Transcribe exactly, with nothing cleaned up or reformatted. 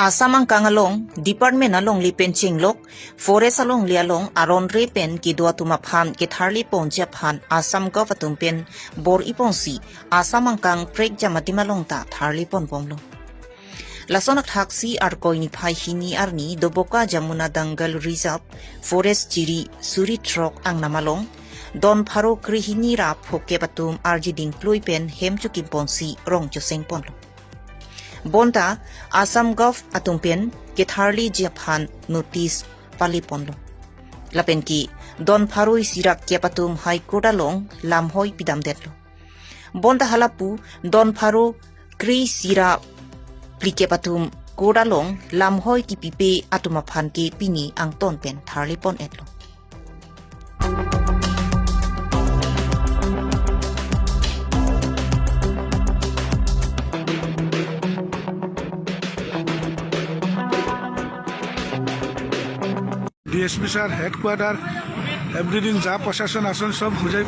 Assam angkang along department alongle pen chenglok, forest alongle along aron re pen kedo atum aphan ketharli ponji aphan Assam Gov atum pen bor-iponsi Assam angkang prekjam adim along ta tharli ponbomlo. Lason athaksi Arkoi niphai hini arni Doboka Jamuna Dangal Reserve Forest Chiri suri throk angnam along don pharo krehini ra phokep atum arjiding plui pen hem chokimponsi rong chosengponlo. Bonta Assam Gov atum pen ketharliji aphan notice paliponlo. Lapen ke don pharo isi ra kep atum High Court along lamhoi pidamdetlo. Bonta halapu don pharo krehini ra phlikep atum court along lamhoi kipipe atum aphan ke pini angton pen tharlipon-etlo. DSP sir, headquarter, everything, যা প্ৰশাসন আসন সব বুজাই